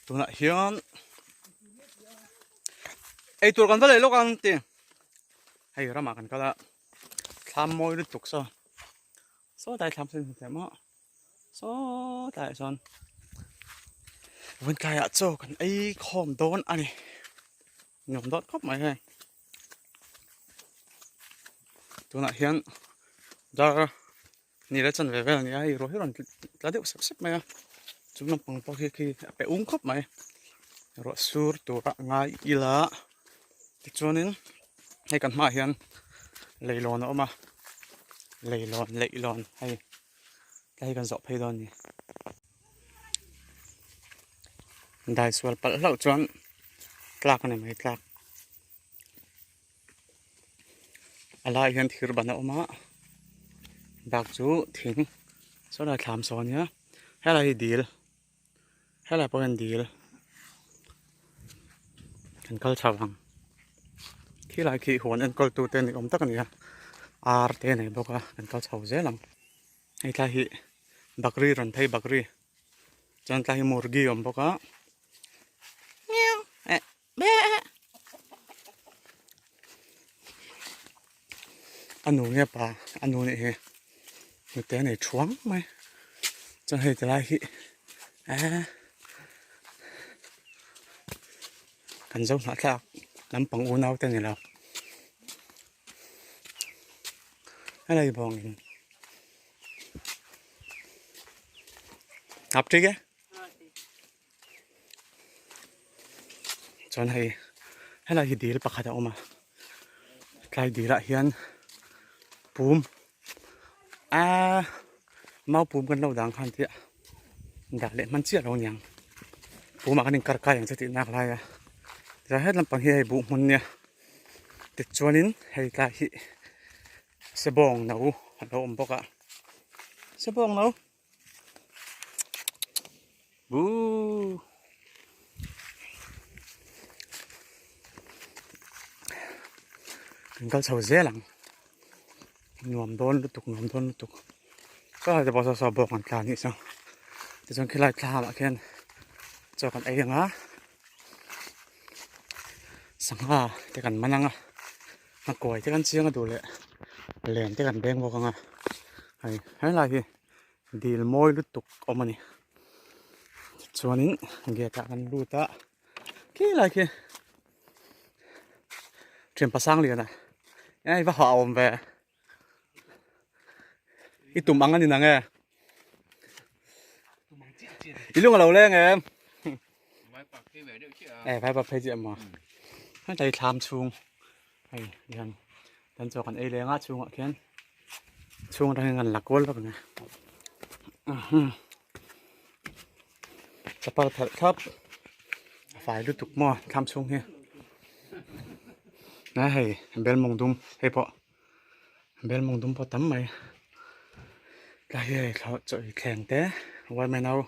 Tunah hian eitur kan va lei lawk ang ti. Hei ramah kan kal a, thlam mawi lutuk saw. Saw tlai thlam sawn hmu maw? Saw tlaiah sawn vuntlaiah chaw kan ei khawm dawn a ni. Nuam dawt khawp mai hei. Tunah hian dar ni le chan ve vel a ni a, hei ruah hi rawn tla deuh sep sep mai a, chung lampang pawh khi khi a pe ung khawp mai. Ruah sur tura ngai ila tichuanin hei kan hmaah hian leilawn a awm a, leilawn leihlawn hei tlai kan zawh phei dawn a ni. Dai sual palh hlauh chuan tlak a ni mai tlak. A laiah hian thir ban a awm a bak chu thing saw lai thlam saw a nia helai hi dil helai pawh hian dil kan kal chho ang khilai khi huan enkawl tu te ni awm tak a ni a ar te a nei bawk a kan kal chho zel ang hei tlai hi bakri rawn phei bakri chuan tlai hi murgi a awm bawk a. A nu nge pa a nu nih hi hnute a nei thuang mai chuan hei ti lai hi eee kan zo hnahthlak lampang unau te a ni lo helai vawngin ap ṭik e. Chuan hei helai hi dil pakhat a awm a tlai dil ah hian pum aaa mau pum kan lo dang khan tih dah leh hman chiah lo aniang pum ah khan in kar kai ang che tih nak lai a tichuan he lampang hi hei buh hmun nia tichuanin hei tlai hi sebawng no a lo awm bawk a sebawng no. Buh. Kan kal chho zel ang. Nuam dawn lutuk, nuam dawn lutuk. Saw lai te pawh saw saw bawk an tla anih chu. Tichuan khilai thlam ah khian chaw kan ei ang a. Sangha te kan man ang a. A kawi te kan chiang a duh leh len te kan beng bawk ang a. Hei helai hi dil mawi lutuk awm a ni tichuanin gate ah kan lut a khilai khi thianpa Sangliana eng va hah awm ve i tum ang a ni nang e i lung a lo leng em e vai pa phei chiah maw hei thlam chhung hei hian kan chaw kan ei leng a chhungah khian. Chhung atang hian kan la kual vak ang e chapal phelh thlap a fai lutuk maw thlam chhung hi a hei bel mawng dum hei pawh bel mawng dum pawh tam mai tlai hi hei thlawh chaw ei thleng te waimen ho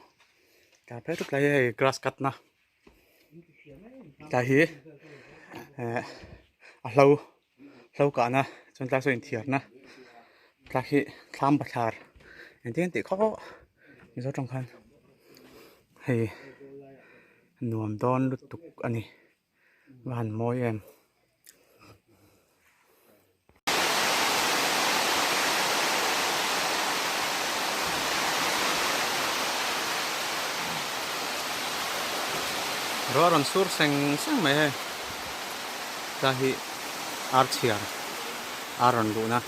tlai phei tlai hi hei grass cut na tlai hi eh a hlo. Hlo kahna chuan tlai saw inthiarna tlai hi thlam bathlar engtin tih khawp pawh mizo tawng khan hei nuam dawn lutuk a ni va han mawi em. Ruah rawn sur seng seng mai hei tlai hi ar chhiar ar rawn luhna.